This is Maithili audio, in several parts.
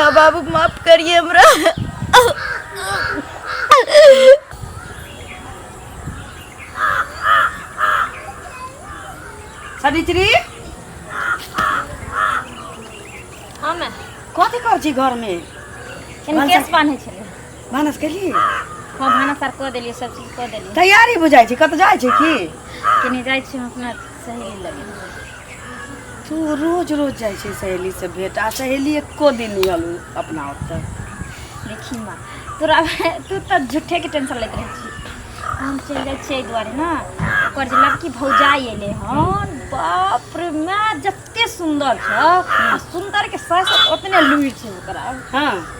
माय बाबू माफ करिए हमरा। सवित्री। हाँ मैं। कथी कर छी घर में? केन केस बान्है छलै। भानस केली? हाँ, भानस आर कऽ देलियै, सब चीज कऽ देलियै। तैयारी बुझाइ छी, कतऽ जाइ छी की? केने जाइ छी हम अपना सहेली लगे। तू रोज रोज जाइ छी सहेली से भेंट, आ सहेली एको दिन नहि आयल अपना ओतऽ। देखी माँ, तोरा तू तऽ झूठेके टेंशन लैत रहै छी। हम चलि जाइ छियै एहि दुआरे ने, ओकर जे लड़की भौजाइ एलै हन, बाप रे माय, जते सुन्दर छौ आ सुन्दरके साथ साथ ओतने लुरि छै ओकरा।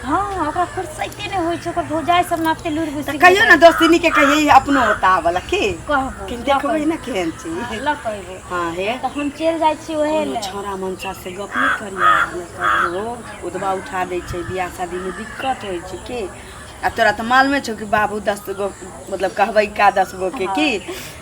हाँ, ओकरा फुर्सते नहि होइ छै, ओकर भौजाइ सब ने ओते लुरि तऽ बुझि। कहियो ने दोस्तिनी के कहियै अपनो ओतऽ आबऽ की? कहबो। कि देखबै ने केहन छी। ल कहबो। हाँ हे। तऽ हम चलि जाइ छी ओहे कोनो लए। छौड़ा मनसा से गप नहि करियै, नहि तऽ लोग उदबा उठा दै छै, बियाह शादीमे दिक्कत होइ छै की। आ तोरा तऽ मालूमे छौ कि बाबू 10 गो मतलब कहबै का 10 गो के की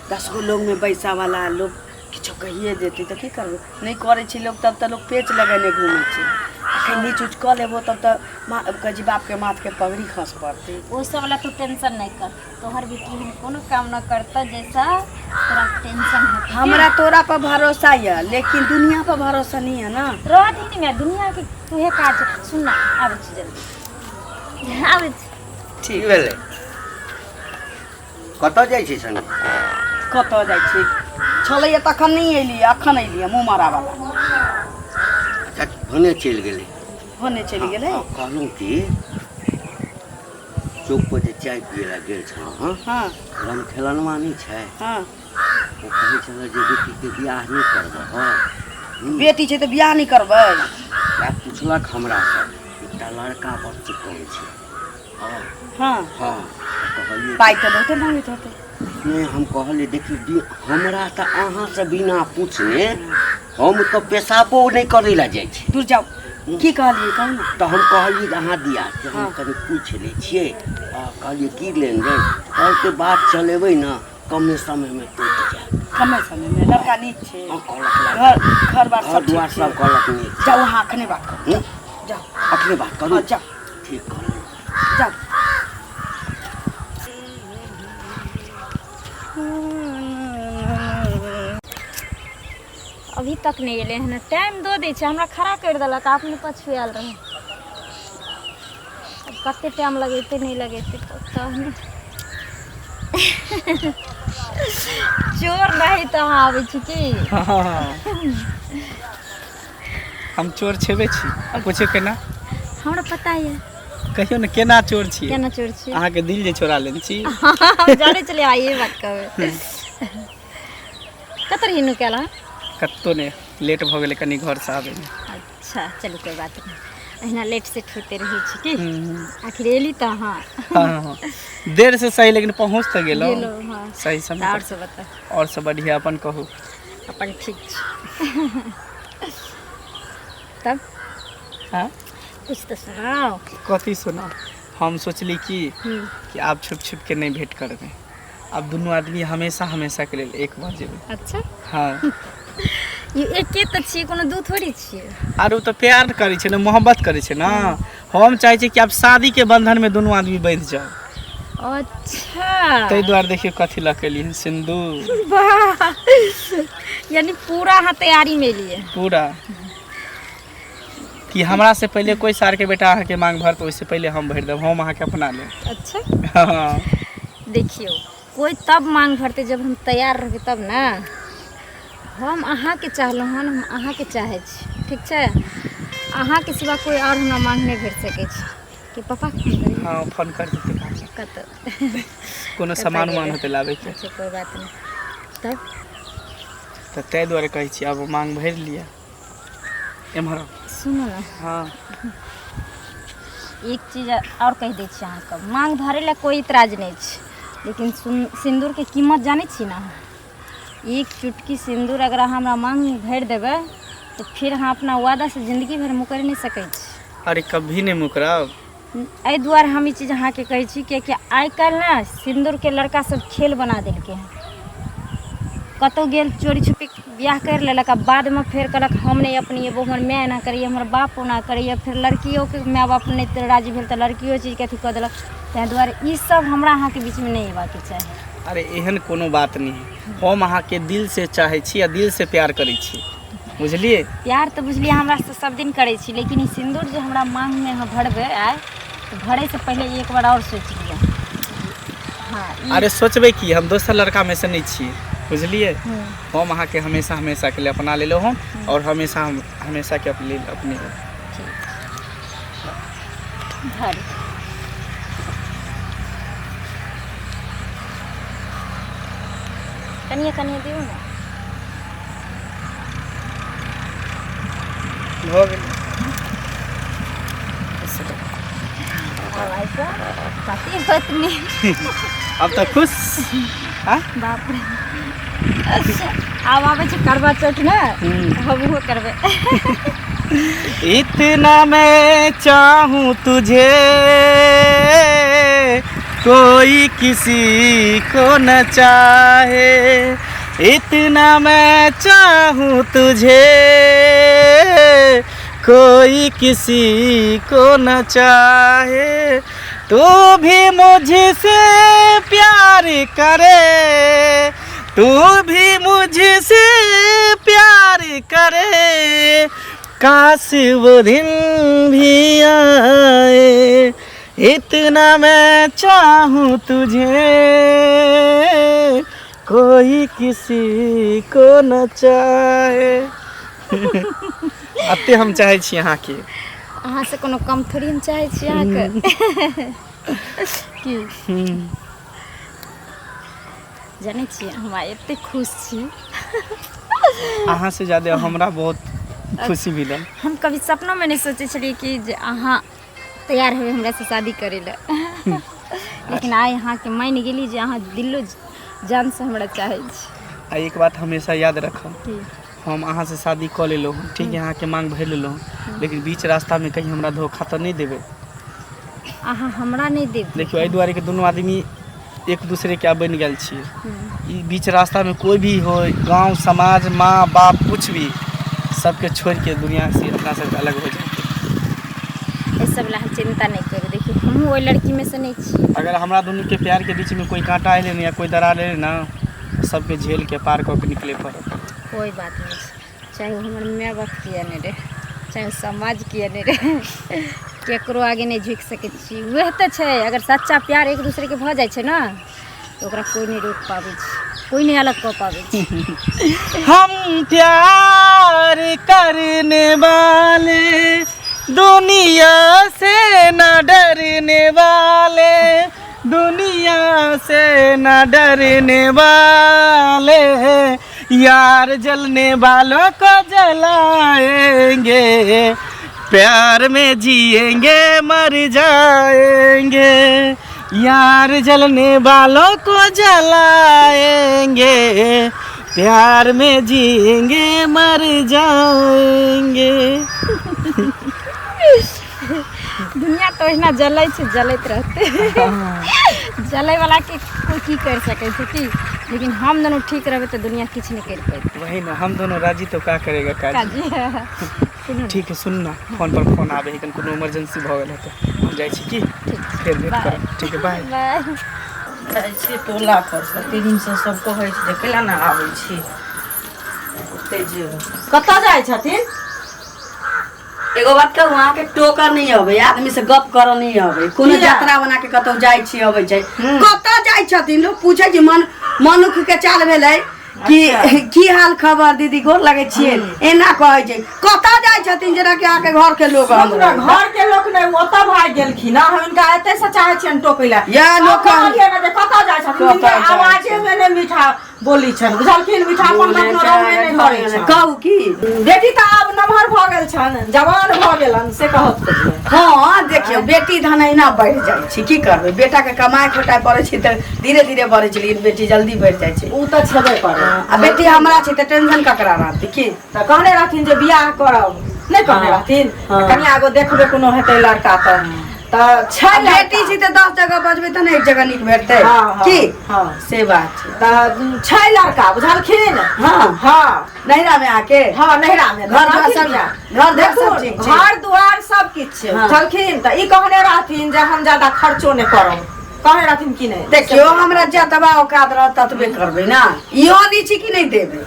10 गो लोगमे बैसावला लोग किछो कहिए देतै तऽ की करबै? नहि करै छै लोग तब तऽ लोग पेच लगेने घूमै छै। अखन नीच उच कऽ लेबो तब तऽ माँ कहै छै बापके माथके पगड़ी खस पड़तै। ओ सब लए तू टेंशन नहि कर, तोहर बेटी हम कोनो काम न करतौ जैसा तोरा टेंशन होतै की? हमरा तोरा पर भरोसा यऽ, लेकिन दुनिया पर भरोसा नहीं है ना। रह दही ने दुनिया के, तुहे काज सुन ना, आबै छी जल्दी आबै छी। ठीक। की भेलै? कतऽ जाइ छी संगे? कतऽ जाइ छी छलैया तखन नहि एलियै, अखन एलियै मुँह मारावला। अच्छा, भने चलि गेलै। भने चलि गेलै। हँ, कहलहुँ कि चौक पर जे चाय पियै लए गेल छलहुँ हँ, रामखेलनवा नहि छै? ओ कहै छलै जे बेटीके बियाह नहि करबह। बेटी छै तऽ बियाह नहि करबै? सएह पुछलक हमरासँ। एकटा लड़का बड़ चिक्कन छै। हँ। हँ, तऽ कहलियै पाइ तऽ बहुते मांगैत होतै। नहि, हम कहलियै देखियौ, हमरा तऽ अहाँसँ बिना पूछने हम तऽ पेशाबो नहि करै लए जाइ छी। दूर जाउ, की कहलियै कहू ने। तऽ हम कहलियै जे अहाँ दिया से हम कनि पूछि लै छियै। आ कहलियै की लेनदेन? कहलकै बात चलेबै ने, कमे समयमे टूटि जायत। कमे समयमे? लड़का नीक छै? हँ, कहलक लड़का घर घर बार घर सब ठीक दुआर छै? सब कहलक नीक छै। जाउ अहाँ, अखने बात करू। जाउ। अखने बात करू? हँ, जाउ। ठीक कहलहुँ। जाउ। अभी तक नहि एलै हन, टाइम दऽ दै छै, हमरा खड़ा करि देलक, अपने पछुआयल रहै। आब कते टाइम लगेतै नहि लगेतै पता नहि। चोर नहीं तऽ अहाँ आबै छी की? हम चोर छेबे छी, पूछे केना? हमरा पता यऽ। कहियो ने, केना चोर छी? केना चोर छी? अहाँके दिल जे चोरा लेने छी। हम जानै छलियै अहाँ इहे बात कहबै। कतऽ रही नुकायल अहाँ? कतहु नहि, लेट भऽ गेलै कनि घरसँ आबैमे। अच्छा चलू, कोइ बात नहि, अहिना लेट सेट होइते रहै छै की। आखिर एली तऽ अहाँ। हँ, देर से सही, लेकिन पहुँच तऽ गेलहुँ। गेलहुँ, हँ। सही समय तऽ आओर पर। सब बताउ। आओर सब बढ़िआँ, अपन कहू। अपन ठीक छै। तब कुछ तऽ सुनाउ। कथी सुनाउ? हम सोचली कि आब छुप छुप के नहि भेंट करबै, आब दुनू आदमी हमेशा हमेशाके लेल एक भऽ जेबै। अच्छा। हँ। ई एके तऽ छियै, कोनो दू थोड़ी छियै। आर ओ तऽ प्यार करै छै ने, मोहब्बत करै छै ने। हम चाहै छियै कि आब शादीके बंधनमे दुनू आदमी बंधि जाउ। अच्छा। ताहि दुआरे देखियौ कथी लऽ के एलियै हन, सिन्दूर। वाह, यानी पूरा अहाँ तैयारी में एलियै। पूरा कि हमरा से पहिले कोई सार के बेटा अहाँके मांग भरत, ओहिसे पहिले हम भरि देब, हम अहाँके अपना लेब। अच्छा। हँ। देखियौ, कोई तब मांग भरतै जब हम तैयार रहबै तब ने। हम अहाँके चाहलहुँ हन, हम अहाँके चाहै छी, ठीक छै? अहाँके सिवा कोई आओर हमरा मांग नहि भरि सकै छै। कि पापा फोन करी? हँ, फोन कर देते काम। कतऽ? कोनो कतऽ सामान उमान गेलै? होतै लाबैके। अच्छा, कोई बात नहि। तब तऽ ताहि दुआरे कहै छी, आब मांग भरि लिअ, एम्हर आउ। सुनू ने। हँ। एक चीज आओर कहि दै छी अहाँके, मांग भरै लए कोइ इतराज नहि छै, लेकिन सिन्दूरके कीमत जानै छी ने अहाँ? एक चुटकी सिन्दूर अगर अहाँ हमरा मांग भरि देबै तऽ फिर अहाँ अपना वादासँ जिन्दगी भरि मुकरि नहि सकै छी। अरे, कभी नहि मुकरब। एहि दुआरे हम ई चीज अहाँके कहै छी, किएकि आइ काल्हि ने सिन्दूरके लड़का सब खेल बना देलकै हँ। कतहु गेल चोरी छुपी बियाह करि लेलक आ बादमे फेर कहलक हम नहि अपनेबो, हमर माय एना करैए, हमर बाप ओना करैए। फेर लड़कियोके माय बाप नहि राजी भेल तऽ लड़कियो चीजके अथी कऽ देलक। ताहि दुआरे ई सब हमरा अहाँके बीचमे नहि अयबाके चाही। अरे एहन कोनो बात नहि है, हम अहाँके दिल से चाहै छी आ दिल से प्यार करै छी, बुझलियै? प्यार तऽ बुझलियै हमरासँ सब दिन करै छी, लेकिन ई सिन्दूर जे हमरा माँगमे अहाँ भरबै आइ, तऽ भरैसँ पहिले एक बार आओर सोचि लिअ। हँ। अरे सोचबै की, हम दोसर लड़कामे से नहि छी, बुझलियै? हम अहाँके हमेशा हमेशाके लिए अपना लेलहुँ हन आओर हमेशा हम हमेशाके लेल अपने। धर कनिए कनिए दियौ ने। भऽ गेल। पति पत्नी। अब तऽ खुश? हाँ? बाप रे, आब आबै छै करवा चौथ ने, हम ओहो करबै। इतना मैं चाहूँ तुझे, कोई किसी को न चाहे। इतना मैं चाहूँ तुझे, कोई किसी को न चाहे। तू भी मुझसे प्यार करे, तू भी मुझसे प्यार करे, काश वो दिन भी आए। इतना मैं चाहूँ तुझे, कोई किसी को न चाहे। अते हम चाहै छी अहाँके। अहाँसँ कोनो कम थोड़ी हम चाहै छी अहाँके की। जानै छियै, हम आइ एते खुश छी। अहाँ से ज्यादा हमरा बहुत खुशी मिलल। हम कभी सपनोमे नहि सोचै छलियै कि जे अहाँ तैयार हेबै हमरासँ शादी करै लए, लेकिन आइ अहाँके मानि गेली जे अहाँ दिलो जानसँ हमरा चाहै छी। आ एक बात हमेशा याद रखब। की? हम अहाँसँ शादी कऽ लेलहुँ हँ, ठीक है, अहाँके मांग भरि लेलहुँ हँ, लेकिन बीच रास्तामे कहीं हमरा धोखा तऽ नहि देबै? अहाँ हमरा नहि देब। देखियौ, एहि दुआरे कि दुनू आदमी एक दूसरेके आब बनि गेल छियै। ई बीच रास्तामे कोइ भी हो, गाँव समाज, माँ बाप, कुछ भी, सबके छोड़िके दुनिया से अपना सबके अलग हो जाए। एहि सब लए अहाँ चिन्ता नहि करू। देखियौ, हमहूँ ओहि लड़कीमे से नहि छी। अगर हमरा दुनूके प्यारके बीचमे कोइ काँटा एलै ने या कोइ दरार एलै ने, सबके झेलके पार कऽ के निकले पड़त। कोइ बात नहि छै, चाहे ओ हमर माय बाप किए नहि रहै, चाहे ओ समाज किए नहि रहै, केकरो आगे नहि झुकि सकै छी। उएह तऽ छै, अगर सच्चा प्यार एक दूसरेके भऽ जाइ छै ने, तऽ ओकरा कोइ नहि रोकि पाबै छै, कोइ नहि अलग कऽ पाबै छै। हम प्यार करने वाले, दुनिया से न डरने वाले, दुनिया से न डरने वाले, यार जलने वालों को जलाएंगे, प्यार में जिएंगे मर जाएंगे, यार जलने वालों को जलाएंगे, प्यार में जिएंगे मर जाएंगे। दुनिया तऽ ओहिना जलै छै, जलैत रहतै। जलैवलाके कोइ की करि सकै छै की? लेकिन हम दुनू ठीक रहबै तऽ दुनिया किछु नहि करि पैतै। वही ना, हम दोनों राजी तो का करेगा काजी। काजी सुनू ने। ठीक है, सुन ना, फोन पर फोन आबे है, कोनो इमरजेंसी भऽ गेल हेतै, हम जाइ छी की, फेर भेंट बाय। करब। ठीक है, बाय। बाय। जाइ छियै टोला पर कते दिनसँ सब कहै छै जे कैला ने आबै छी ओतै जेबै। कतऽ जाइ छथिन? एगो बात कहू, अहाँके टोकर नहि अबै, आदमी से गप करऽ नहि अबै। कोनो किया? यात्रा बना के कतौ जाइ छी, अबै छै, कतऽ जाइ छथिन, लोक पूछै छै। मन मनुख के चाल भेलै कि की हाल खबर दीदी, गोर लगै छियै, एना कहै छै। कतऽ जाइ छथिन जेनाकि अहाँके घर के लोक हम सुनू ने, घर के लोक नहि, ओतऽ भागि गेलखिन हँ। हम हिनका एतै से चाहै छियनि टोकै लए। या लोक हम कहलियै ने जे कतऽ जाइ छथिन। कतऽ हिनकर जाइ छथिन? आवाजे मे नहि मीठा बोली छनि, बुझलखिन? मीठापन कखनो रहबे नहि करै छनि। कहू की? बेटी तऽ आब नमहर भऽ गेल छनि, जवान भऽ गेलनि, से कहत कहियो। हँ, देखियौ, बेटी धन अहिना बढ़ि जाइ छै, की करबै? बेटाके कमाइ खोटाइ पड़ै छै तऽ धीरे धीरे बढ़ै छै, लेकिन बेटी जल्दी बढ़ि जाइ छै। ओ तऽ छेबे करै। आ बेटी हमरा छै तऽ टेंशन ककरा रहतै की? तऽ कहने रहथिन जे बियाह करब, नहि कहने रहथिन? हँ। कनिया एगो देखबै, कोनो हेतै लड़का तऽ। तऽ छै लड़का। बेटी छी तऽ 10 जगह बजबै तऽ ने एक जगह नीक भेटतै। हँ, हँ, की हँ। से बात छै। तऽ छै लड़का, बुझलखिन? हँ। हँ। नैहरा मे आके? हँ, नैहरा मे। घर दुआर सब, घर दुआर सब ठीक छै? घर दुआर सब किछु छै। हँ। बुझलखिन? तऽ ई कहने रहथिन जे हम ज्यादा खर्चो नहि करब, कहने रहथिन कि नहि? देखियौ, हमरा जतबा औकात रहत ततबे करबै ने, इहो नहि छै कि नहि देबै।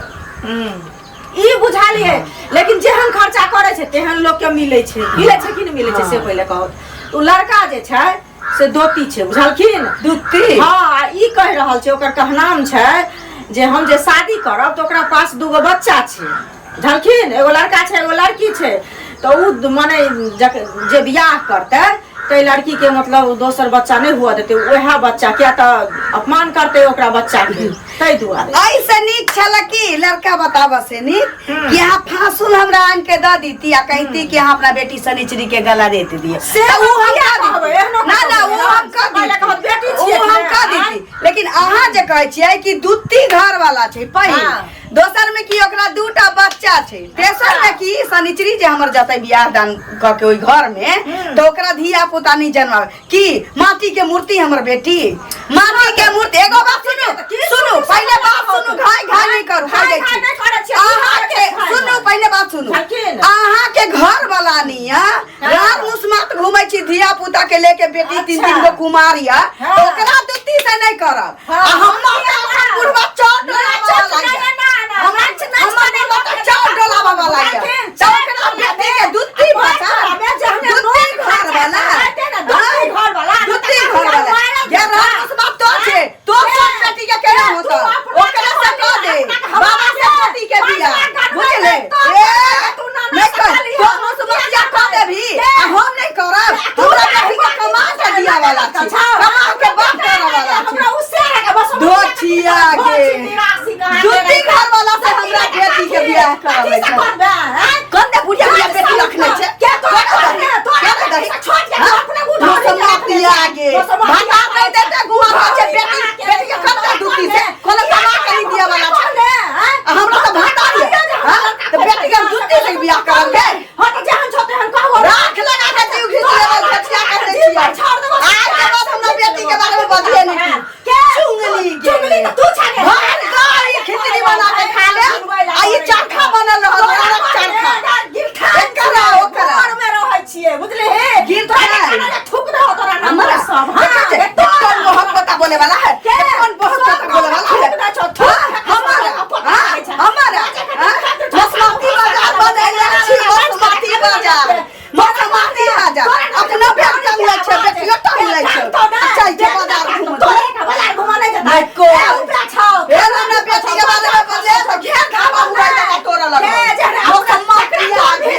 ई बुझलियै, लेकिन जेहन खर्चा करै छै तेहन लोकके मिलै छै। मिलै छै कि नहि मिलै छै से पहिले कहू। ओ लड़का जे छै से दोती छै, बुझलखिन? दूती? हँ, आ ई कहि रहल छै, ओकर कहनाम छै जे हम जे शादी करब तऽ ओकरा पास दूगो बच्चा छै, बुझलखिन? एगो लड़का छै, एगो लड़की छै। तऽ ओ मने जे बियाह करतै ताहि लड़कीके मतलब दोसर बच्चा नहि हुअ देतै, उएह बच्चा, किया तऽ अपमान करतै ओकरा बच्चाके, ताहि दुआरे। ऐसे नीक छल कि लड़का बताबऽ से नीक कि अहाँ फांसुल हमरा आन के दऽ दीती आ कहती कि अहाँ अपना बेटी सनिचरी के गला रेत दिए। से तऽ उ हम किया कह कहबै? दीती। एहनो ना ना, कहबै, उ हम कह पहिले दीती। कहत बेटी छियै उ हम कह कि ने, दीती, लेकिन अहाँ जे कहै छियै कि दूती घर वाला छै पहिल, हाँ। दोसर में कि ओकरा दूटा बच्चा छै, तेसर में कि सनिचरी जे हमर जतै बियाह दान कऽ के ओहि घर में तऽ ओकरा धिया पुता नहीं जन्मावे कि माटी के मूर्ति हमर बेटी, माटी के मूर्ति। एगो बात सुनू, सुनू पहिले बात सुनू, घाय घाय नहीं करू, कहि दै घाय छी। नहि करै छियै, अहाँ के घाय सुनू, पहिले बात सुनू। छलखिन। अहाँ के घर वाला निया रात मुसमात घूमै छी धिया पुता के लेके, बेटी तीन तीन गो कुमार या, हाँ। तो ओकरा दुत्ती से नहीं करब। हाँ, आ हम हम माता किया? बुढ़वा चौर ना, डोलाबा चौर वाला ना, या। ना, ना, ना, हमरा नाच, नाच, हमर नाच, माता नाच, चौर डोलाबा वाला या। छलखिन, तो ओकरा बेटी के दुत्ती भाषा, दुत्ती घर वाला, दुत्ती घर वाला ये रात मुसमात तो छे तो सब बेटी के केना होता? ओकरा से कह दे बाबा से बेटी के बियाह, बुझले? ए नहीं कर तो मुसमतिया कह देबी आ हम नहीं करब। हमरा बेटी के कमा के दिया वाला छी, कमा के बाप करे वाला छी। धोछिया के दुत्ती घर वाला से हमरा बेटी के बियाह करबै छै। कोन दे बुढ़िया बुढ़िया बेटी रखने छै? कोन दही? कोन दही? मुसमतिया के भाता नहीं देते गुआ छै बेटी, बेटी के कब दुत्ती से कोनो कमा के नहीं दिया वाला छै आ हमरा तऽ भाता दिया। हाँ? तऽ बेटी के हम दुत्ती से बियाह करब। राख लगा के जीव घीच लेबै, घचिया के दै छियै। आज के बाद हमरा बेटी के बारे में बजिए नहीं तू। चुंगली के भर गाय खिचड़ी बना के खा ले आ ई चरखा बनल रहल, नरक चरखा एकरा ओकरा। हमरा देखै छै, कौन बहुत बता बोले वाला है, कौन बहुत बता बोले वाला है? हाँ, हमारा, हाँ, हमारा, हाँ, मसमाती बाजार बनैले छी, मसमाती बाजार, मसमाती बाजार। अपना बेटी टंगले छै, बेटियो टंगले छै। चल छै बाजार घूमऽ। नहीं को ए हमरा बेटी के बारे में बजले तो घेर खाबा हुआ जगह तोरा लगो। मसमाती आगे,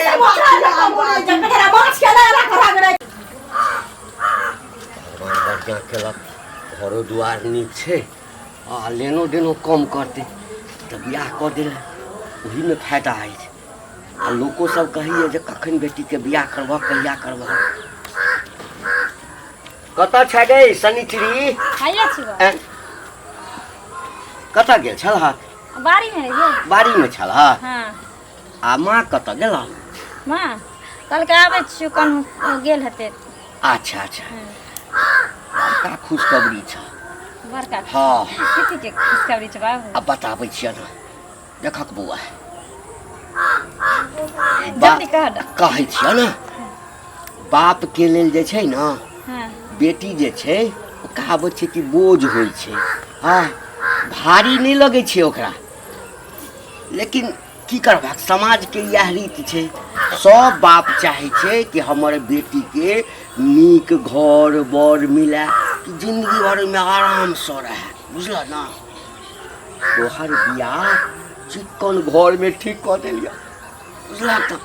भगवान बढ़िआँ केलक, घरो दुआर नीक छै आ लेनो देनो कम करतै तऽ बियाह कऽ देला ओहीमे फायदा अछि। आ लोको सब कहैए जे कखन बेटीके बियाह करबह, कहिया करबह? कतऽ छै गे शनिचरी? खाइए छी बा। ऐं? कतऽ गेल छलह? बाड़ी में रहिए। बाड़ीमे छलह? हाँ। आ माँ कतऽ गेल? माँ कहलकै आबै छियौ, कन्हू गेल हेतै। अच्छा अच्छा, बड़का खुशखबरी छ। बड़का? हँ। कथी के खुशखबरी छै बाबू? आ बताबै छियै ने, देखक बौआ। जल्दी कह दे। कहै छियै ने, बापके लेल जे छै ने हाँ बेटी जे छै, ओ कहावत छै कि बोझ होइ छै। हँ, भारी नहि लगै छै ओकरा, लेकिन की करबाक, समाजके इएह रीत छै। सब बाप चाहै छै कि हमर बेटीके नीक घर बर मिलए कि जिन्दगी भर ओहिमे आरामसँ रहए, बुझलह ने? तोहर बियाह चिक्कन घरमे ठीक कऽ देलियऽ, बुझलह? तऽ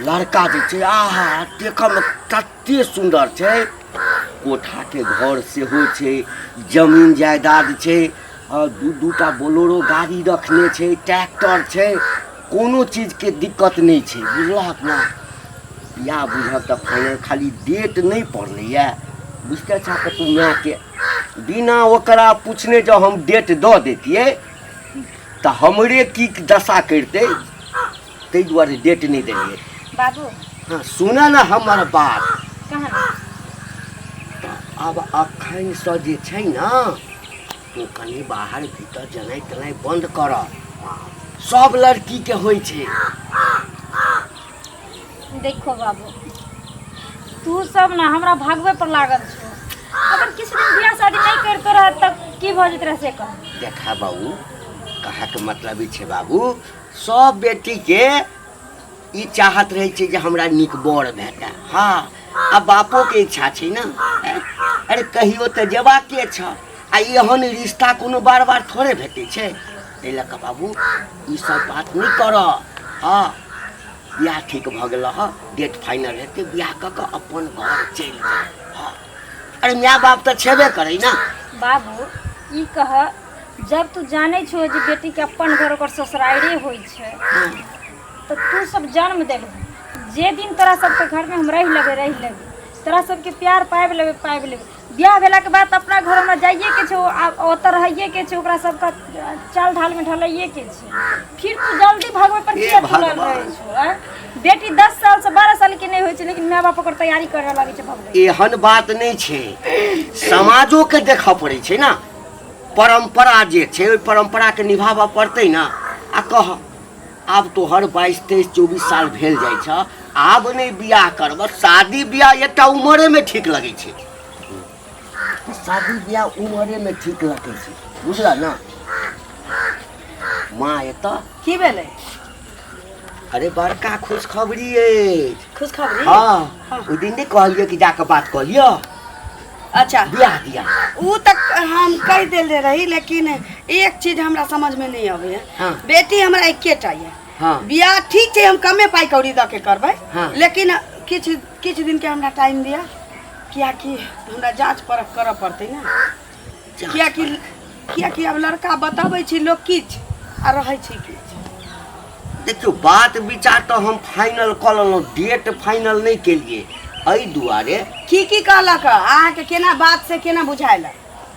लड़का जे छै, आहा, देखऽमे तते सुन्दर छै। कोठाके घर सेहो छै, जमीन जायदाद छै आ दू दूटा बोलेरो गाड़ी रखने छै, ट्रैक्टर छै, कोनो चीजके दिक्कत नहि छै, बुझलहक ने? बियाह बुझहक तऽ फाइनल, खाली डेट नहि पड़लैए। बुझिते छह तऽ तू मायके बिना ओकरा पूछने जँ हम डेट दऽ दैतियै तऽ हमरे की दशा करितै, ताहि दुआरे डेट नहि देलियै। बाबू। हँ, सुनऽ ने हमर बात। कहाँ? आब अखनसँ जे छै ने तू कनि बाहर भीतर जेनाइ तेनाइ बन्द कर। सब लड़कीके होइ छै। देखो बाबू, तू सब ना हमरा भागवे पर लागल छो। अगर किसी दिन बियाह शादी नहीं करते रह तब की भऽ जेत रह से कह। देखा बाबू, कहाके मतलब ई छै बाबू, सब बेटीके ई चाहत रहै छै जे हमरा नीक बर भेटए। हँ, आ बापोके इच्छा छै ने। अरे कहियो तऽ जेबाके छ, आ एहन रिश्ता कोनो बार बार थोड़े भेटै छै। एहि लऽ कऽ बाबू ई सब बात नहि करऽ। हँ, बियाह ठीक भऽ गेल हँ, डेट फाइनल हेतै, बियाह कऽ कऽ अपन घर चलि जाउ। हँ, अरे माय बाप तऽ छेबे करै ने। बाबू ई कह, जब तू जानै छो जे बेटी के अपन घर ओकर ससुराइरे होइ छै, तऽ तू सब जन्म देलहु, जे दिन तोरा सबके घरमे हम रहि लेबै रहि लेबै, तोरा सबके प्यार पाबि लेबै पाबि लेबै, बियाह भेलाके बाद तऽ अपना घर हमरा जाइएके छै, ओतऽ रहैएके छै, ओकरा सबके चाल ढालमे ढलैएके छै। फिर तू जल्दी भगवे पर हे किया तुलल भगवान। रहै छौ? आँय? बेटी 10 साल से 12 साल के नहि होइ छै, लेकिन माय बाप ओकर तैयारी करऽ लागै छै भगवे। एहन बात नहि छै, समाजोके देखऽ पड़ै छै ने, परम्परा जे छै ओहि परम्पराके निभाबऽ पड़तै ने। आ कह, आब तोहर 22 23 24 साल भेल जाइ छ, आब नहि बियाह करब? शादी बियाह एकटा उमरेमे ठीक लगै छै, शादी बियाह उमरेमे ठीक लगै छै, बुझल ने? माँ एतऽ की भेलै? अरे बड़का खुशखबरी अछि। खुशखबरी? हँ, ओहि दिन नहि कहलियै कि जाकऽ बात कऽ लिअ। अच्छा, बियाह दिया उ तक हम कहि देले रही, लेकिन एक चीज हमरा समझ में नहीं अबैया। हाँ। बेटी हमरा एकेटा यऽ। हाँ। बियाह ठीक छै, हम कमे पाइ कौड़ी दऽ के करबै। हाँ। लेकिन किछु किछु दिन के हमरा टाइम दिअ, कियाकि हमरा जांच परख करऽ पड़तै ने। कियाकि कियाकि आब लड़का बताबै छी लोक किछु आ रहै छी किछु। देखियौ, बात विचार तऽ हम फाइनल कऽ लेलहुँ, डेट फाइनल नहि केलियै एहि दुआरे। की की कहलक अहाँके, केना बात से केना बुझायल?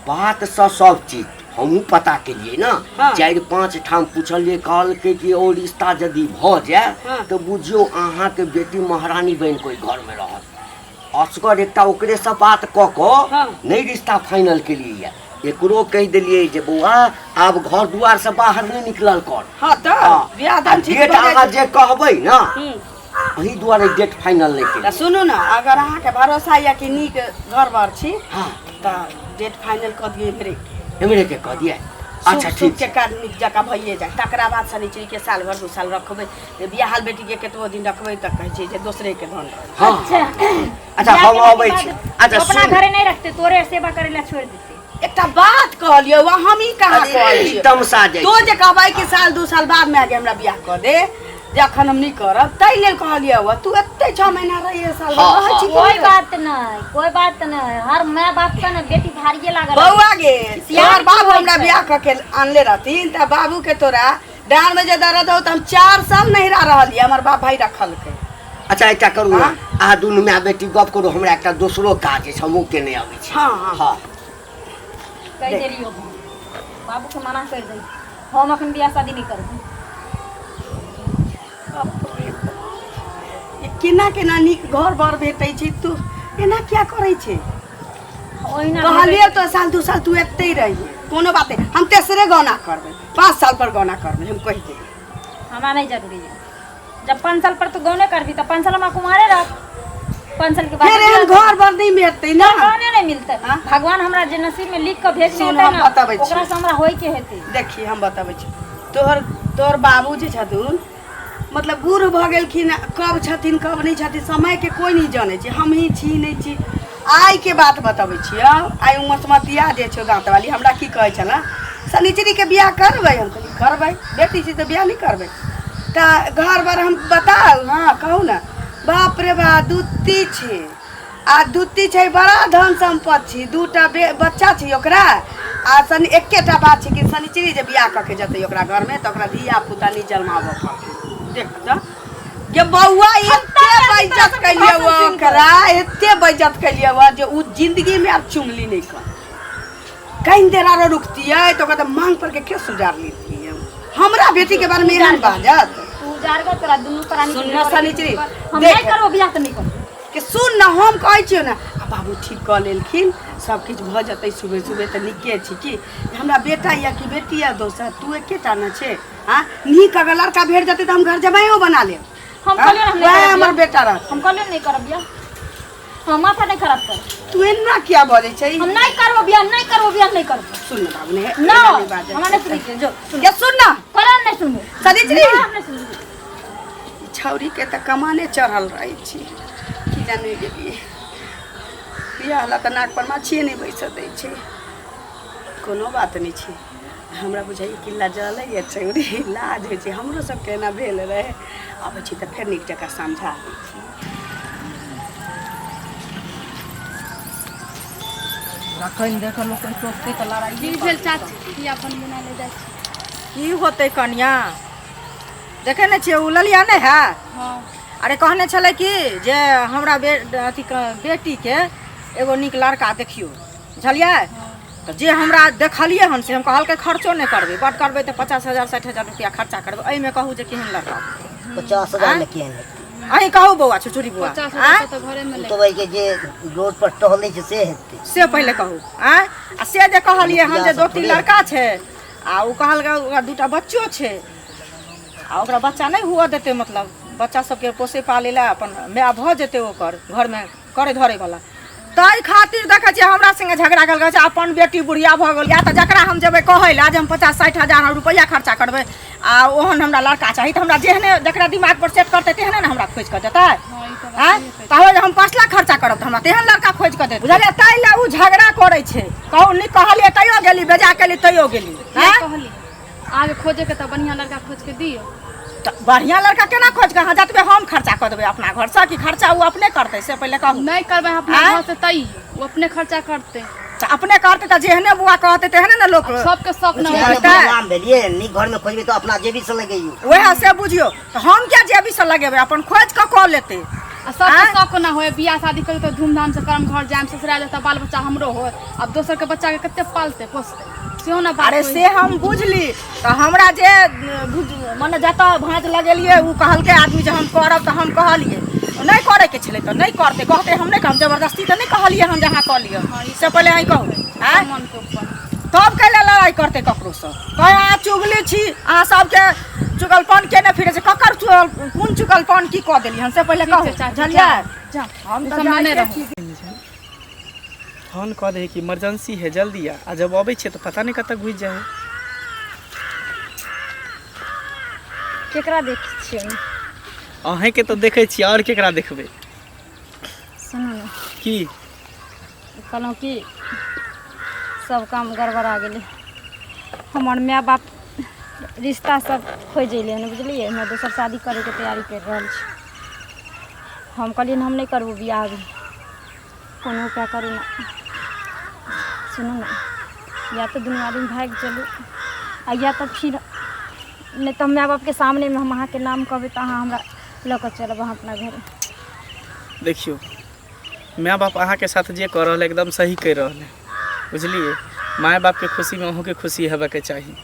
बातसँ सब चीज हमहूँ पता केलियै ने। हाँ। 4-5 ठाम पुछलियै, कहलकै कि ओ रिश्ता यदि भऽ जाय हाँ। तऽ बुझियौ अहाँके बेटी महारानी बनि कऽ ओहि घरमे रहत। असगर एकटा ओकरेसँ बात कऽ कऽ हाँ। नहि रिश्ता फाइनल केलियै, एकरो कहि देलियै जे बौआ आब घर दुआरसँ बाहर नहि निकलल कर। हाँ तऽ हाँ। बियाह दान ठीक डेट भऽ जाइ अहाँ छै। जे कहबै ने, हूँ। एहि दुआरे डेट फाइनल नहि तऽ केलियै। सुनू ने, अगर अहाँके भरोसा यऽ कि नीक घर बार छी, हाँ। तऽ डेट फाइनल कऽ दियै इम्हरे। एम्हरे के कऽ दियै? अच्छा शुभ ठीक के छै। काज नीक जकाँ भइए जाय, तकरा बाद शनिचरी के साल भरि 2 साल रखबै। बियाहल बेटी के कतबो दिन रखबै तऽ कहै छै जे दोसरे के धन रहै। हाँ। अच्छा। अच्छा, बियाह हम केला के अबै बाद छी। अच्छा अपना सुन, घरे नहीं रखते, तोरे सेवा करे ला छोड़ देते। एकटा बात कहलियै, वह हम ई कहाँ अरे, कहलियै? तमसा जाइ तो छै। जे कहबै कि साल 2 साल बाद में आके हमरा बियाह कऽ दे, जे अखन हम नहि करब, ताहि लेल कहलियै। हुआ तू एते 6 महीना रहिए, साल भर हाँ, रहै छी कि कोई नहि रहै? बात नहीं, कोई बात नहीं, हर माय बाप का ना बेटी भारिये लागल। बौआ गे, सियान तोहर बाबू की होइ हमरा छै? बियाह कऽ के आनले रहथिन तऽ बाबू के तोरा डाँड़ में जे दर्द हो तऽ हम 4 साल नहिरा रहलियै, हमर बाप भाई रखलकै। अच्छा एकटा करू ने, हाँ? अहाँ दुनू माय बेटी गप करू, हमरा एकटा दोसरो काज अछि, हमहूँ केने अबै छी। हाँ, हाँ। हाँ। कहि देलियो हम बाबू के मना कर दे, हम अखन बियाह शादी नहीं करब। ई केना केना नीक घर बर भेटै छै, तू एना किया करै छै? ओहिना कहलियै तो साल 2 साल तू एते रहिए, कोनो बात नहि, हम तेसरे गौना करबै, 5 साल पर गौना करबै, हम कहि देबै। हमरा नहीं जरूरी है, जब 5 साल पर तू गौने करबी तो 5 साल हमरा कुमारे रह, 5 साल के बाद फेर एहन घर बर नहि भेटतै ने। भगवाने नहीं मिलते। हाँ? भगवान हमरा जे नसीब में लिख के भेजने सुन, हेतै हम ना, बताबै छी। ओकरा से हमरा होय के हेतै। देखी, हम बताबै छी, तोहर तोहर बाबू जे छथुन, मतलब बूढ़ भऽ गेलखिन, कब छथिन कब नहि छथिन समयके कोइ नहि जानै छै, हमही छी नहि छी। आइके बात बतबै छियौ, आइ मसमतिया जे छौ दाँतवाली, हमरा की कहै छलै, शनिचरीके बियाह करबै? हम कहलियै करबै, बेटी छी तऽ बियाह नहि करबै? तऽ घर बर हम बताउ, हँ कहू ने। बाप रे बा, दूती छै आ दूती छै, बड़ा धन सम्पत्ति छी, 2टा बच्चा छै ओकरा, आ शनि एकेटा बात छै कि शनिचरी जे बियाह कऽ के जेतै ओकरा घरमे तऽ ओकरा धिया पुता नहि जन्माबऽ पड़तै। देख तऽ गे बौआ, एते बेइज्जत केलियै ओकरा, एते बेइज्जत केलियै जे ओ जिंदगीमे आब चुमली नहि कर। कहीं देर आरो रुकतियै तऽ ओकरा तऽ मांग पर के केस उजार लेतियै। हमरा बेटी के बारे में एहन बाजत? तू उजार गो, तोरा दुनू प्राणी सुन ना शनिचरी, हम देख। नहीं करबो बियाह तऽ नहीं करबो। के सुन ने, हम कहै छियौ ने। आ बाबू ठीक कऽ लेलखिन, सब किछु भऽ जेतै सुबह सुबह तऽ नीके छै। की हमरा बेटा यऽ कि बेटी यऽ दोसर? तू एकेटा ने छै। हाँ, नीक अगर लड़का भेट जेतै तऽ हम घर जमाइयो बना लेब। हम कहलियै हम नहि वएह करब हमर बियाह। बेटा रहत। हम कहलियै नहि करब बियाह, हम माथा नहि खराब कर। तू एना किया बजै छै? हम नहि करबो बियाह, नहि करबो बियाह, नहि करबो। सुन ने बाबू, ने ना, एना नहि बाजै हमरा छै। नहि सुनैके, जो सुन। के सुन ना। कहलियै नहि सुनबो। सदित्री। ना, हम नहि सुनबो। छौरी के तऽ कमाने चढ़ल रहै छी, की जाने गेलियै। बियाह ला तऽ नाक पर माछिए नहि बैसऽ दै छै। कोनो बात नहि छै, हमरा बुझाइए कि लजलैए छौरी, लाज होइ छै। हमरो सबके एना भेल रहै। अबै छी तऽ फेर नीक जकाँ समझा दै छी। रखन देख लोक टोकतै तऽ लड़ाइ। की भेल चाची, की अपन बना ले जाइ छी? की होतै कनिया, देखै नहि छियै, ओ ललिया नहि है? हँ। अरे कहने छलै कि जे हमरा बे अथी बेटीके एगो नीक लड़का देखियौ, बुझलियै? तऽ जे हमरा देखलियै हन से हम कहलकै खर्चो नहि करबै, बड करबै तऽ 50,000 60,000 रुपया खर्चा करबै। एहिमे कहू जे केहन लड़का? 50,000 मे केहन हेतै? अहीं कहू बौआ, छुछुरी बौआ। 50,000 आँय? तऽ घरेमे ओ लागि तऽ वही जे रोड पर टहलै छै से हेतै। से पहिले कहू। आँय, आ से जे कहलियै हन जे रुपया सब दोती थोड़े। लड़का छै आ ओ कहलकै ओकरा दूटा बच्चो छै आ ओकरा बच्चा नहि हुअ देतै, मतलब बच्चा सबके पोसै पालै लए अपन माय भऽ जेतै ओकर घरमे करै धरैवला। ताहि खातिर देखै छियै हमरा संगे झगड़ा कयल छै। अपन बेटी बुढ़िया भऽ गेल या तऽ जकरा हम जेबै कहै लए जे हम 50-60 हजार रुपैआ खर्चा करबै आ ओहन हमरा लड़का चाही, तऽ हमरा जेहने जकरा दिमाग पर सेट करतै तेहने ने हमरा खोजि कऽ देतै। हँ, ई तऽ बात आँय, सहिए कहै। कहबै जे हम 5 लाख खर्चा करब तऽ हमरा तेहन लड़का खोजि कऽ देत, बुझलियै? ताहि लए ओ झगड़ा करै छै। कहू, नीक कहलियै तैयो गेली, बेजा केली तैयो गेली। किया आँय? कहली आगे खोजेके तऽ बढ़िआँ लड़का खोज के दियौ। तऽ बढ़िआँ लड़का केना खोजि कऽ अहाँ जतबे हम खर्चा कऽ देबै अपना घरसँ कि खर्चा ओ अपने करतै, से पहिले कहू। नहि करबै अपना आँय? घर से तैयो ओ अपने खर्चा करतै। तऽ अपने करतै तऽ जेहने बुआ कहतै तेहने ने लोक सबके शौक न किया होइ। ने करतै? गुलाम भेलियै? नीक घरमे खोजबै तऽ अपना जेबीसँ लगैयौ। वएह से बुझियौ तऽ हम किया जेबीसँ लगेबै? अपन खोजि कऽ कऽ लेतै। आ सबके आँय? शौक न होय। बियाह शादी करू तऽ धूमधाम से करम, घर जायब, ससुराल जायब तऽ बाल बच्चा हमरो होय। आब दोसर के बच्चा के कते पालतै पोसतै, सेहो ने बात अरे होइ। से हम बुझली तऽ हमरा जे मने जतऽ भाँज लगेलियै ओ कहलकै आदमी जे हम करब, तऽ हम कहलियै नहि करैके छलै तऽ नहि करतै, कहतै हम नहि कहब। जबरदस्ती तऽ नहि कहलियै हम जे अहाँ कऽ लिअ। हँ, ई से पहिले अहीं कहू। आँय? मन के ऊपर। तब कैला लड़ाइ करतै ककरोसँ? कहै अहाँ चुगली छी, अहाँ सबके चुगलपन केने फिरै छै। ककर चुगल, कोन चुगलपन की कऽ देलियै हन, से पहिले ठीक कहू। छै चाची, बुझलियै? जा। हम ई तऽ सबमे नहि जाइते रहू। छी। फोन कऽ दै कि इमरजेंसी है, जल्दी आ। आ जब अबै छियै तऽ पता नहि कतऽ घुसि जाइ है। केकरा देखै छियै? अहीँके तऽ देखै छियै, आओर केकरा देखबै? सुनू ने। की? कहलहुँ कि सब काम गड़बड़ा गेलै। हमर माय बाप रिश्ता सब खोजि अयलै हन, बुझलियै? हमरा दोसर शादी करैके तैयारी करि रहल छै। हम कहलियै हम नहि करबो बियाह अभी, कोनो उपाय करू ने। सुनू ने, या तऽ दुनू आदमी भागि चलू आ या तऽ फिर नहि तऽ माय बापके सामनेमे हम अहाँके नाम कहबै तऽ अहाँ हमरा लऽ कऽ चलब अहाँ अपना घर। देखियौ, माय बाप अहाँके साथ जे कऽ रहल है एकदम सही करि रहल है, बुझलियै? माय बापके खुशीमे अहूँके खुशी हेबाके चाही।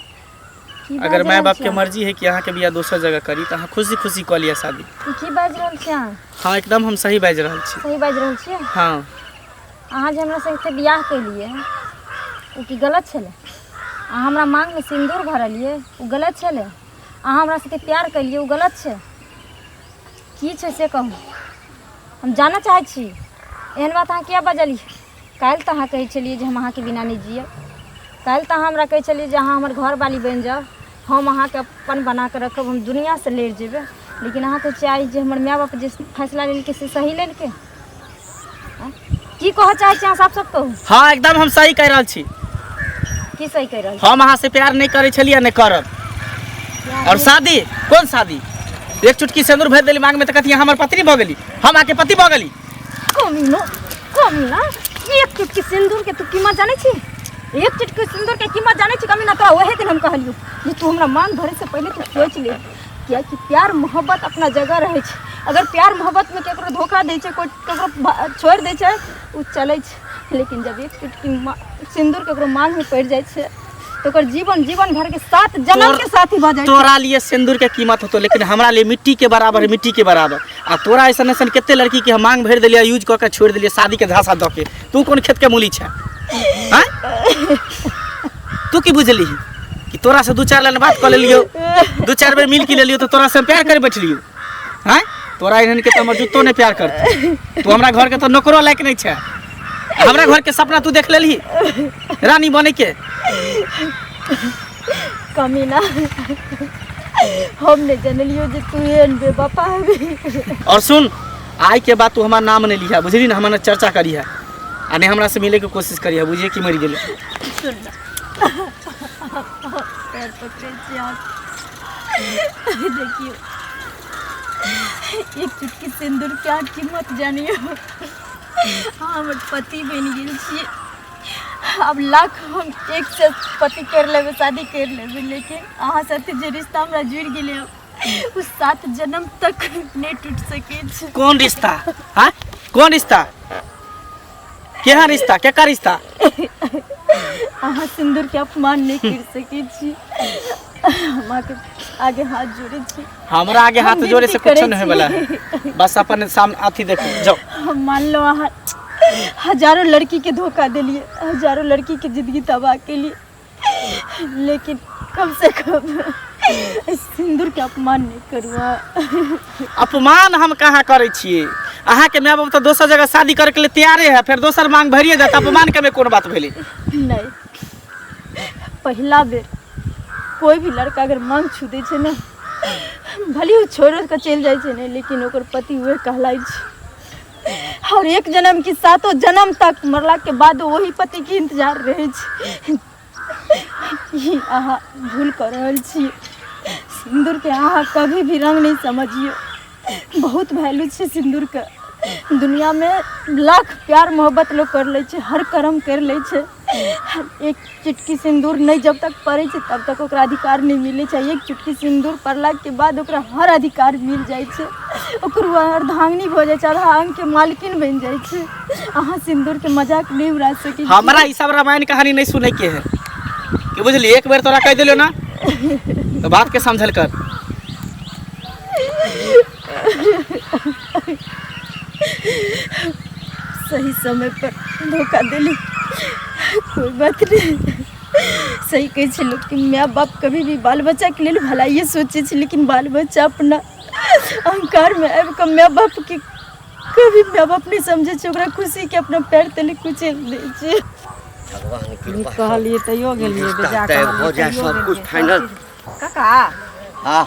की अगर बाजि माय रहल बापके छी अहाँ? मर्जी है कि अहाँके बियाह दोसर जगह करी तऽ अहाँ खुशी खुशी कऽ लिअ शादी। ई की बाजि रहल छी अहाँ? हँ, एकदम हम सही बाजि रहल छी। सही बाजि रहल छियै? हँ। अहाँ जे हमरा संगे बियाह केलियै ओ की गलत छलै? अहाँ हमरा माँगमे सिन्दूर भरलियै ओ गलत छलै? अहाँ हमरा साथे प्यार केलियै ओ गलत छै? की छै से कहू, हम जानऽ चाहै छी। एहन बात अहाँ किया बजलियै? काल्हि तऽ अहाँ कहै छलियै जे हम अहाँके बिना नहि जियब। काल्हि तऽ अहाँ हमरा कहै छलियै जे अहाँ हमर घरवाली बनि जाउ, हम अहाँके अपन बना कऽ रखब, हम दुनिआँसँ लड़ि जेबै। लेकिन अहाँ कहै छियै आइ जे हमर माय बाप जे फैसला लेलकै से सही लेलकै? आँय? की कहऽ चाहै छी अहाँ? साफ साफ कहू। हँ, एकदम हम सही कहि रहल छी। की सही कहि रहल छी? हम अहाँ से प्यार नहि करै छलियै, नहि करब। और शादी, कोन शादी? एक चुटकी सिंदूर भरि देली मांग में तऽ कथी अहाँ हमर पत्नी भऽ गेली? हम अहाँके पति भऽ गेली? कमीनो, कमीना, एक चुटकी सिंदूर के तू कीमत जानै छी? एक चुटकी सिंदूर के कीमत जानै छी कमीना? तोरा ओहे दिन हम कहलियौ जे तू हमरा मांग भरे से पहिले तू सोच ले, कियाकि प्यार मोहब्बत अपना जगह रहै छै। अगर प्यार मोहब्बत में केकरो धोखा दै छै, कोइ केकरो छोड़ि दै छै, ओ चलै छै। लेकिन जब एक चुटकी सिंदूर केकरो मांग में पड़ि जाइ छै तऽ ओकर जीवन जीवन भर के सात जन्म के साथी भऽ जाइ छै। तोरा लिए सिंदूर के कीमत होतो, लेकिन हमरा लिए मिट्टी के बराबर है, मिट्टी के बराबर। आ तोरा ऐसन ऐसन कते लड़की के हम मांग भरि देलियै, यूज कऽ के छोड़ि देलियै शादी के झांसा दऽ के। तू कोन खेत के मूली छै? आँय? तू की बुझलिही कि तोरा से दू चार लाइन बात कऽ लेलियौ, दू चार बेर मिल के लेलियौ तऽ तोरा से हम प्यार करे बैठलियौ? आँय, तोरा एहन के तऽ हमर जूतो नहि प्यार करतै। तू हमरा घर के तऽ नौकरो लायक नहि छै। हमरा घर के सपना तू देख लेलही रानी बने के? कमीना, हम नहि जनलियो जे तू एहन बेवफा हेबी। और सुन, आइ के बाद तू हमार नाम नहीं लिहा, बुझली ना? हमार चर्चा करी है आ नहीं हमरा से मिले के कोशिश करी है, बुझिए कि मरि गेलै। सुन ना, पैर पकड़ै छी अहाँके। देखियौ, एक चुटकी सिंदूर के अहाँ कीमत जानियौ। अहाँ हमर पति बनि गेल छियै। आब लाख हम एक से पति कर लेबै, शादी कर लेबै, लेकिन अहाँ साथे जे रिश्ता हमरा जुड़ि गेलै ओ सात जन्म तक नहि टूटि सकै छै। कोन रिश्ता? हाँ, कोन रिश्ता? केहन रिश्ता? केकर रिश्ता? अहाँ सिंदूर के अपमान नहि कर सकै छी। हम अहाँके आगे हाथ जोड़ै छी। हमरा आगे हाथ हम जोड़े से विनती कुछ करै नहीं होय वाला है। बस अपन सामने अथी देखो, जाओ। हम मानलो अहाँ हजारों लड़की के धोखा देलिए, हजारों लड़की के जिंदगी तबाह केलिए, लेकिन कम से कम सिंदूर के अपमान नहीं करू अहाँ। अपमान हम कहाँ करै छियै? अहाँके माय बाप तऽ दोसर जगह शादी करे के लिए तैयारे है, फेर दोसर मांग भरिए जात, अपमान के में कोन बात भेलै? नहीं, पहिला बेर कोई भी लड़का अगर मांग छू दै छै ने, भले ओ छोड़ि कऽ चलि जाइ छै ने, लेकिन ओकर पति उहे कहलाइ छै। और एक जन्म की सातों जन्म तक मरला के बाद वही पति के इंतजार रहै छै। ई अहाँ भूल कऽ रहल छी। सिन्दूर के अहाँ कभी भी रंग नहीं समझियौ। बहुत वैल्यू छै सिन्दूर के दुनिया में। लाख प्यार मोहब्बत लोग कर लै छै, हर कर्म कर लै छै, एक चुटकी सिन्दूर नहि जब तक पड़ै छै तब तक ओकरा अधिकार नहि मिलै छै। एक चुटकी सिन्दूर पड़लाके बाद ओकरा हर अधिकार मिल जाइ छै। ओकर ओ अर्धांगिनी भऽ जाइ छै, आधा अंगके मालकिन बनि जाइ छै। अहाँ सिन्दूरके मजाक नहि उड़ा सकै छी। हमरा ई सब रामायण कहानी नहीं सुनै के है, कि बुझली? एक बेर तोरा कह दिलो ना तो बात के समझल कर। सही समय पर धोखा देली, कोई बात नहीं। सही कहै छै लोक कि माय बाप कभी भी बाल बच्चाके लेल भलाइए सोचै छै, लेकिन बाल बच्चा अपना अहंकारमे आबि कऽ माय बापके कभी माय बाप नहि समझै छै, ओकरा खुशीके अपना पैर तले कुचलि दै छै। भगवान नीक कहलियै तैयो गेलियै, रिश्ता बेजा तय कहलियै भऽ जाय तैयो सब कुछ गेलियै। फाइनल। काका, हाँ।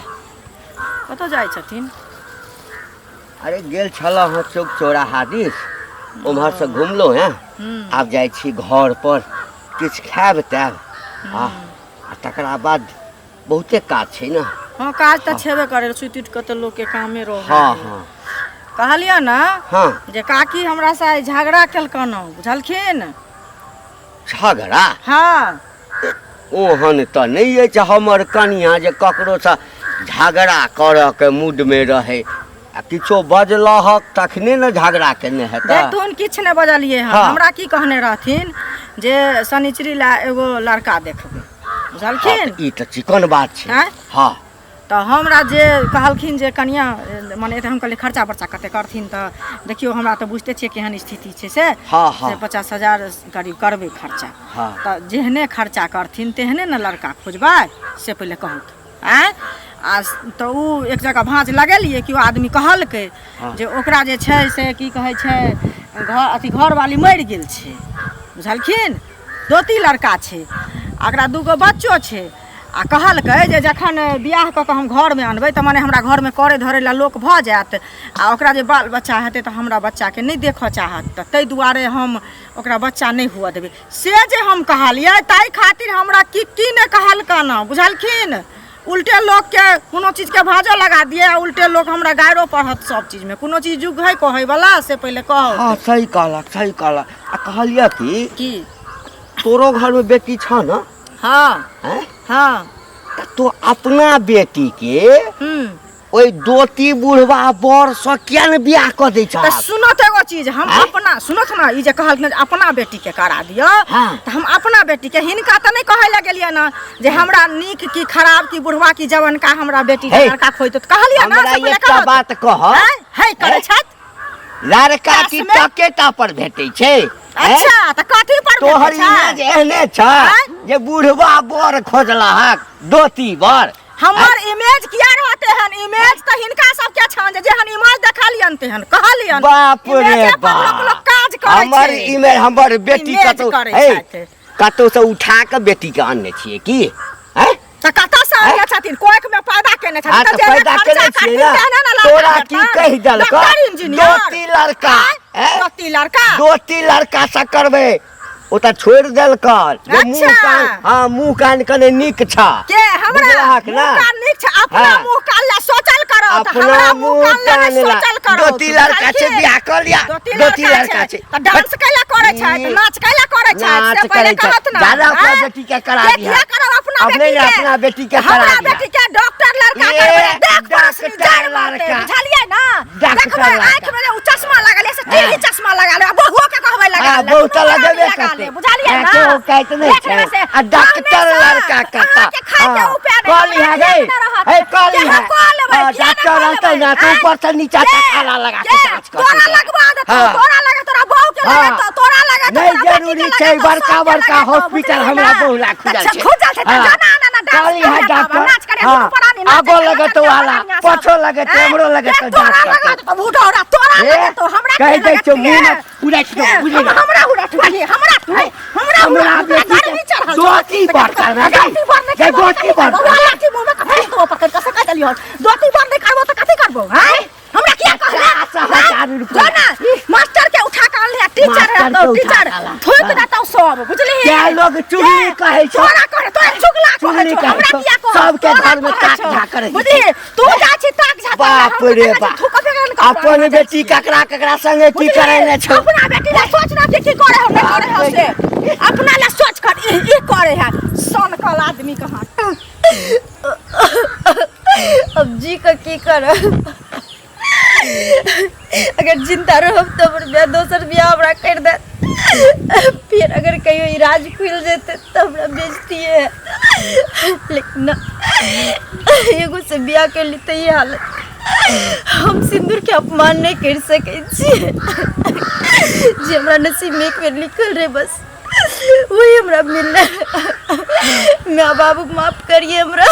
कतऽ जाइ छथिन? अरे गेल छलहुँ हँ चौक चौराहा दिस, उम्हरसँ घुमलहुँ हेँ, आब जाइ छी घर पर, किछु खायब तायब आ आ तकरा बाद बहुते काज छै ने। हँ, काज तऽ छेबे करै, सुति उठि कऽ तऽ लोकके कामे रहै। हँ हँ। कहलियै ने हँ जे काकी हमरा से आइ झगड़ा केलकन हँ, बुझलखिन? झगड़ा? हँ। ओहन तऽ नहि अछि हमर कनिया जे ककरोसँ झगड़ा करऽके मूडमे रहै, आ किछो बजलहक तखने ने झगड़ा केने हेतै। देखथुन, किछु नहि बजलियै हँ। हँ। हमरा की कहने रहथिन जे शनिचरी लए एगो लड़का देखबै, हँ, बुझलखिन? तऽ ई तऽ चिकन बात छै। आँय? हँ। तऽ हमरा जे कहलखिन जे कनिया मने हम कहलियै खर्चा बर्चा कते करथिन, तऽ देखियौ हमरा तऽ बुझिते छियै केहन स्थिति छै से। हँ हँ। से 50,000 करीब करबै खर्चा। हँ। तऽ जेहने खर्चा करथिन तेहने ने लड़का खोजबै, से पहिले कहू आँय। आ तऽ ओ एक जगह भाँज लगेलियै, केओ आदमी कहलकै हँ। जे ओकरा जे छै से की कहै छै घर अथी घरवाली मरि गेल छै, बुझलखिन? दोती लड़का छै आ ओकरा दूगो बच्चो छै। आ कहलकै जे जखन बियाह कऽ कऽ हम घरमे अनबै तऽ मने हमरा घरमे करै धरै लए लोक भऽ जायत, आ ओकरा जे बाल बच्चा हेतै तऽ हमरा बच्चाके नहि देखऽ चाहत, तऽ ताहि दुआरे हम ओकरा बच्चा नहि हुअ देबै। से जे हम कहलियै ताहि खातिर हमरा की की नहि कहलकन हँ, बुझलखिन? उल्टे लोकके कोनो चीजके भाजो लगा दिए आ उल्टे लोक हमरा गाइरो पढ़त। सब चीजमे कोनो चीज युग है कहैवला, से पहिले कहू। हँ, सही कहलक, सही कहलक। आ कहलियै कि की तोरो घरमे बेटी छह ने? हँ। आँय? हँ। तऽ तो अपना बेटीके ओहि दोती बुढ़वा बर से किया ने बियाह कऽ दै तऽ छह सुनो तऽ एगो चीज हम आँय? अपना सुनो ने ई जे कहलखिन जे अपना बेटी के करा दिअ हाँ। तऽ हम अपना बेटी के हिनका तऽ नहि कहै लए गेलियै ने जे हमरा नीक की खराब की बुढ़वा की जवनका हमरा बेटी के हे, लड़का खोजतौ तऽ कहलियै ने हमरा से पहिले एकटा कहत। बात कह आँय? हे करै हे? छथि लड़का की क्लासमे? टकेटा पर भेटै छै हैं? अच्छा तऽ कथी पर तोहर भेटै छै? इमेज एहने छ आँय? जे बुढ़वा बर खोजलहक दोती बर हमर इमेज किया रहते हन इमेज तऽ हिनका सबके छन जे जेहन इमेज देखलियन तेहन कहलियन बाप रे इमेजे पर लोक बाप लोक काज करै हमर छै। इमेज हमर बेटी इमेज कतौ करै हे छथि। कतौ से उठा के बेटी के आनने छियै की हैं तऽ कतऽ से आनने छथिन कोख में पैदा केने छथिन हाँ तऽ तऽ जेहने पैदा खर्चा केने छियै करथिन ना तेहने ने लड़का तोरा की भेटतनि। कहि देलकौ डॉक्टर इंजीनियर दोती लड़का हैं? दोती लड़का दोती लड़का से करबै ओ तऽ छोड़ि देलकन जे मुँह अच्छा। कान हाँ मुँह कान कने नीक छ के हमरा बुझलहक मुँह ना कान नीक छै अपना हाँ। मुँह कान ला सोचल करो तऽ अपना हमरा मुँह मुँह कान ला कान नहि ला सोचल करो दोती लड़का छै बियाह कऽ लिया दोती दोती लड़का छै तऽ डांस कैला करै छै तऽ नाच कैला करै छै नाच से पहिले करै छै। कहत ना जादा अपना आँय? बेटी के करा के दिहा। किया करब अपना अपने बेटी ने के अपना बेटी के करा हमरा दिहा। बेटी के डॉक्टर लड़का ए, करबै देख परसनी डॉक्टर जड़ मारतै लड़का। बुझलियै ना डॉक्टर देखबै लड़का। आँखि में जे उ चश्मा लगल है से टीवी चश्मा लगा ले आ बहुओ के कहबै लगा हाँ, ले बहू तऽ दुनू लगेबे आदमी लगा करतै। ले, बुझलियै हाँ, ना केओ कहैत नहि देख छै। लेबै से आ डॉक्टर हमेशा लड़का करता। अहाँके खाय के हाँ, उपाय नहि कऽ लिहा हमरा गै। ध्यान नहि रहत। हे, कऽ के लिहा। हम कऽ लेबै, हाँ, किया नहि डॉक्टर कऽ रहतौ लेबै, ना, तऽ आँय? ऊपर से नीचा के? तक आला लगा के के? जाँच करतौ तोरा तोरा। लगवा देतौ हाँ। तोरा लगे तोरा बहू के हाँ। लगे तोरा लगे नहि तोरा बेटी जरूरी के छै लगे बड़का सबके बड़का लगे हॉस्पिटल बुझलियै हमरा ना? बहुला खुजल अच्छा छै खुजल छै तऽ हाँ। जाना आना ना डांस कहली है करिया डॉक्टर तब, नाच करिया हाँ। दुनू प्राणी नाच आगो करिया, लगतो नाच आला करिया सब। पाछो लगतो आँय? हमरो लगतो ए, तोरा जाँच लगा करतौ। देतौ भूडौरा तोरा ए, लगा हमरा कहि के दै लगा छौ के? मुँह मे उड़ैत दौ बुझली ना हमरा उड़त बुझली हमरा तू हमरा हमरा उड़त, बेटी गर्मी के चढ़ल छौ। दोती पर करना गई दोती पर नहि गई करबो दोती पर बौआ लाठी मुँह में कथी देबो पकड़ के से कह देलियौ दोती पर नहि करबो तऽ कथी करबो हैं हमरा किया कहले 50,000 रुपया। जो ना मास्टर के उठा के आनले टीचर है मास्टर तो के उठा टीचर के आला। थोक देतौ सब बुझली क्या लोग चुगली कहै छौ? तोरा कहै तोरा चुगला कहै चुगली छौ कहै हमरा छौ। किया कहै सबके तोरा घर में कहै ताक छौ। झाँक रहै छै। बुझली तू जा छी ताक झाँक बाप रे बाप अपन बेटी ककरा ककरा संगे की करेने छौ अपना बेटी ला सोच ना कि की करे हो नहीं करे हो से अपना ला सोच कर ई ई करे है सन कल आदमी कहाँ अब जी का की करब अगर जिंदा रहब तऽ हमर बियाह दोसर बियाह हमरा करि देत फिर अगर कहियो ई राज खुलि जेतै तऽ हमरा बेइज्जतिए है लेकिन ना एगो से बियाह कर ली तऽ ई हालत हम सिंदूर के अपमान नहि करि सकै छियै जे हमरा नसीब में एक बेर लिखल रहे बस वही हमरा मिललै माय बाबू माफ करिए हमरा